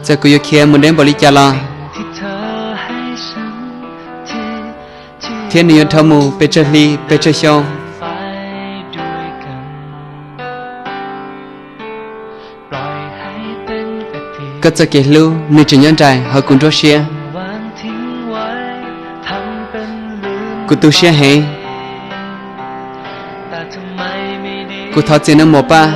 Txawm kuv yuav khiav mus deb npaum li cas los, thiab nws yuav dhau mus pes tsawg hli pes tsawg xyoo, koj txoj kev hlub nws tseem nyob nraim hauv kuv nruab siab. Kuv tu siab heev. Kuv thov txim nawb Muas Paj.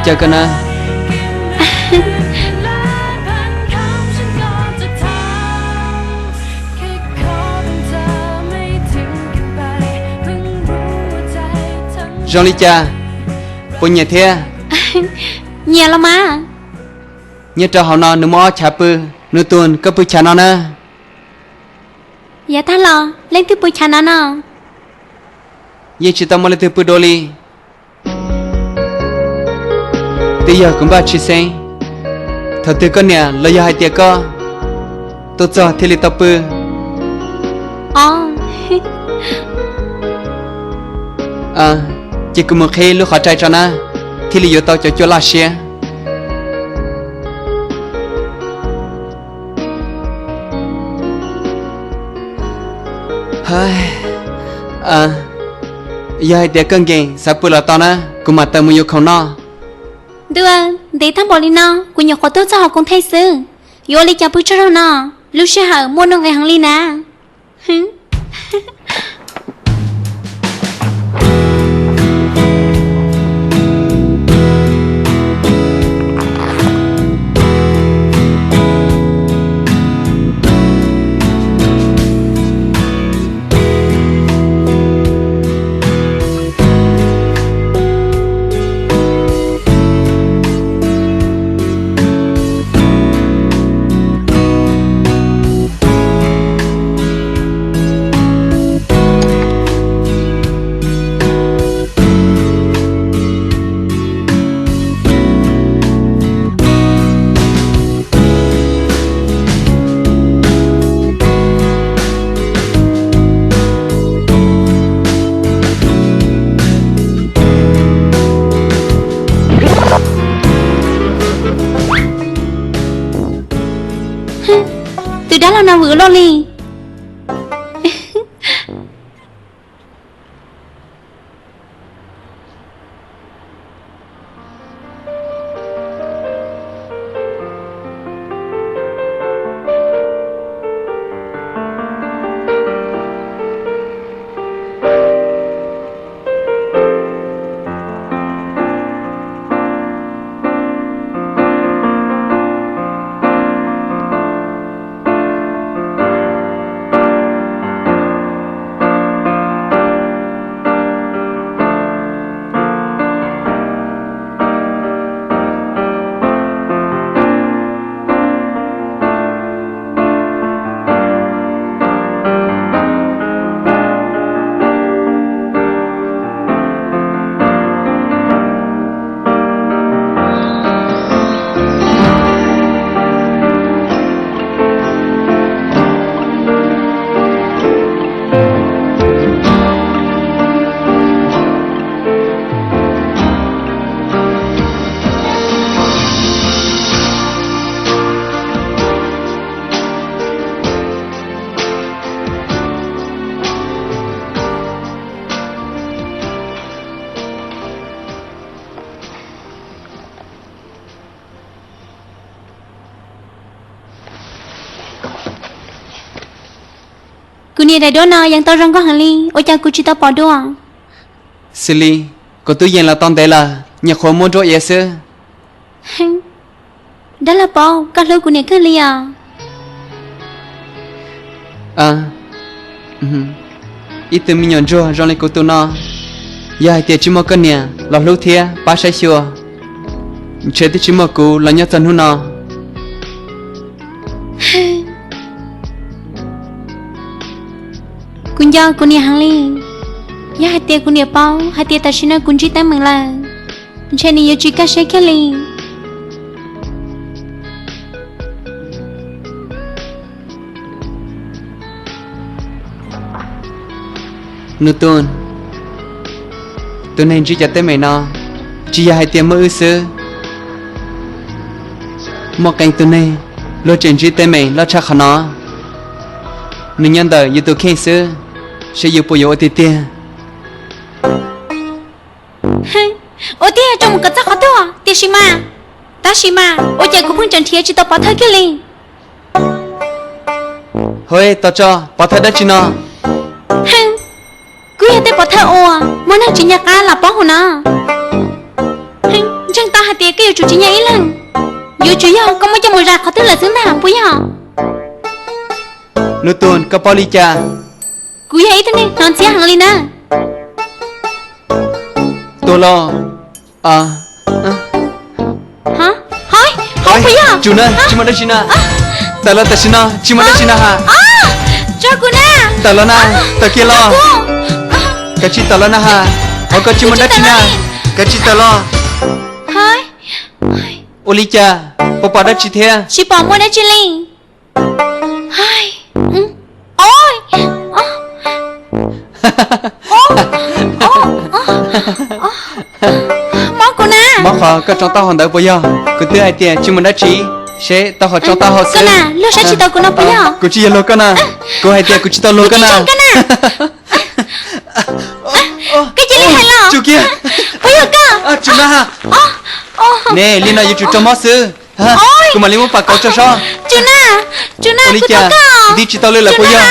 Caw koj na. Zoo li cas? Puas nyiam thiab? Nyiam los mas. Nyob rau hauv no nws muaj ob chav pw, nws tus koj pw chav no na. Yav tag los leej twg pw chav no no? Yeej tsis tau muaj leej twg pw dua li. Twb yog kuv npaj tsis xeeb, thaum twg koj niam los yog hais tias koj tuaj txog thiaj li tau pw. Ces kuv mus qhib lub qhov rai tso na, thiaj li yuav tau cov cuaj laj siab. Yog hais tias koj nkees xav pw los tau na, kuv mam taws mus yuav khoom noj. Ntuj, ntev tag npaum li no kuv nyuam qhuav tuaj txog hauv Koos Theej xwb, yuav ua li cas pw tsaug zog no, lub sij hawm muaj nuj nqis heev li na. Tus dab laug no vwm loj li. Kuv niam daim duab no yeej tau zoo nkauj heev li, ua cas kuv tsis tau pom dua? Xws li kuv twb yees los tau ntev lawm, nyuam qhuav muab nruab iav xwb. Dab laug Pov, koj hlub kuv niam kawg li os. Ib tug me nyuam ntsuag zoo li kuv tus no, yog hais tias tsis muaj koj niam los hlub thiab pab saib xyuas, ntshe twb tsis muaj kuv los nyob txog hnub no. Kuv nco kuv niam heev li. Yog hais tias kuv niam paub hais tias tam sim no kuv ntsib teeb meem lawm, ntshe nws yuav tsis kaj siab kiag li. Nus Tus, tus neeg ntsib cov teeb meem no tsis yog hais tias muaj wb xwb. Muaj qee tus neeg luag tseem ntsib teeb meem loj tshaj qhov no. Nws nyob ntawm yus tus kheej xwb, seb yus puas yuav ua tiag tiag. Ua tiag rau mus kom txog qhov tuag, tiam sis mas, tab sis mas ua cas kuv pheej tseem nrhiav tsis tau pov thawj kiag li. Hov, tos tso, pov thawj dab tsi no? Kuj yog tej pov thawj uas muaj neeg tsis nco qab los poob hauv no. Ntseeg tau hais tias koj yuav tsum tsis nyob ib leeg, yuav tsum yog koj muab coj mus zais qhov twg lawm xwb ntag puas yog? Nus Tus, koj paub li cas? Kuv yog ib tug neeg hnov ntxhiab heev li na. Tuag los? Hov, hov puas yog? Tsum na, tsis muaj dab tsi na. Tawm los tam sim no, tsis muaj dab tsi na ha. Tso kuv na. Tawm los na, tawm kiag los. Kav tsij tawm los na ha. Hov, koj tsis muaj dab tsi na. Kav tsij tawm los. Ua li cas, puas pom dab tsi thiab? Tsis pom muaj dab tsi li. Mob kuv na. Mob qhov koj tsoo taub hau ntawd puas yog? Kuv twb hais tias tsis muaj dab tsi, seb tau qhov tsoo taub hau xwb. Luag saib tsis tau kuv no puas yog? Kuv tsis yog luag koj na. Kuv hais tias kuv tsis tau luag koj na. Koj cia li hais los. Tsum kiag. Puas yog koj? Tsum na. Ne, li no yuav tsum raug mob xwb. Kuv mam li muab pas kauv tso sob. Tsum na, tsum na, ua li cas nti tsis tau li lawm puas yog?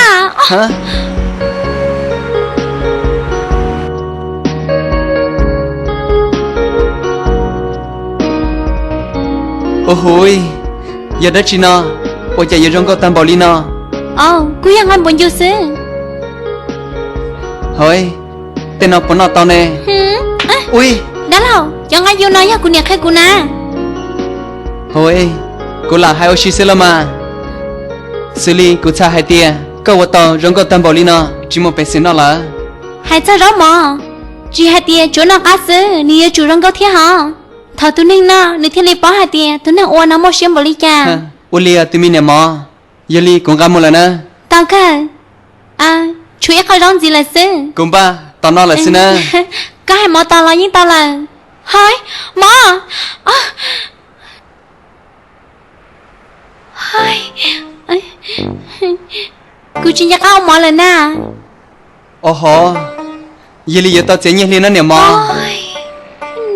Ua huv, yog dab tsi no? Ua cas yuav zoo nkauj tag npaum li no? Kuv yog nqaij npua ncu xwb. Hov, tej no puas noj tau ne? Ui, dab laug, cov nqaij ncu no yog kuv niam qhia kuv na. Hov, kuv lam hais ua si xwb los mas. Xws li kuv txhais hais tias koj ua tau zoo nkauj tag npaum li no tsis muaj peev xwm noj lawm. Hais txog zaub mov, tsis hais tias tsuav noj qab xwb nws yuav tsum zoo nkauj thiab hov. Thaum tus neeg noj nws thiaj li paub hais tias tus neeg ua no muaj siab npaum li cas. Ua li os tus me niam mov, yog li kuv nqa mus lawm na. Tau kawg, tshuav ib qho zaub ntxiv lawm xwb. Kuv npaj tos noj lawm xwb na. Koj hais mov tos los yeej tau lawm. Hov, mov. Kuv tsis nco qab ua mov lawm na. Os hov, yog li yuav tau txiav nyiaj hli na niam mov.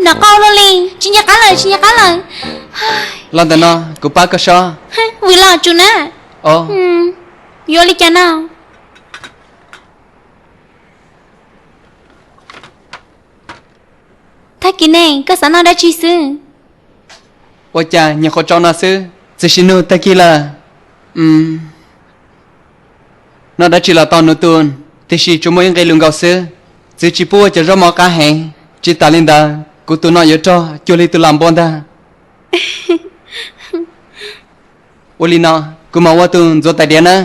Nov qau luaj li, tsis nco qab lawm, tsis nco qab lawm. Los ntawm no kuv pab koj sob. Vwm los tsum na. Yuav li cas no? Tag kis ne koj xav noj dab tsi xwb? Ua cas nyuam qhuav tsaus no xwb, txawm sim nug tag kis lawm. Noj dab tsi los tau Nus Tus, tiam sis tsuas muaj ib nqe lus nkaus xwb, txwv tsis pub ua cov zaub mov qab heev, tsis tas li ntawd kuv tus no yuav rog cuag li tus lam npua ntag. Ua li no, kuv mam ua tus ntxuav tais diav na.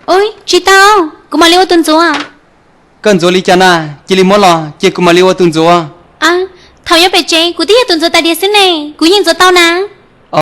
Ub, tsis tau, kuv mam li ua tus ntxuav. Koj ntxuav li cas na, cia li muab los cia kuv mam li ua tus ntxuav. Thaum nyob pem tsev kuv twb yog tus ntxuav tais diav xwb ne, kuv yeej ntxuav tau na.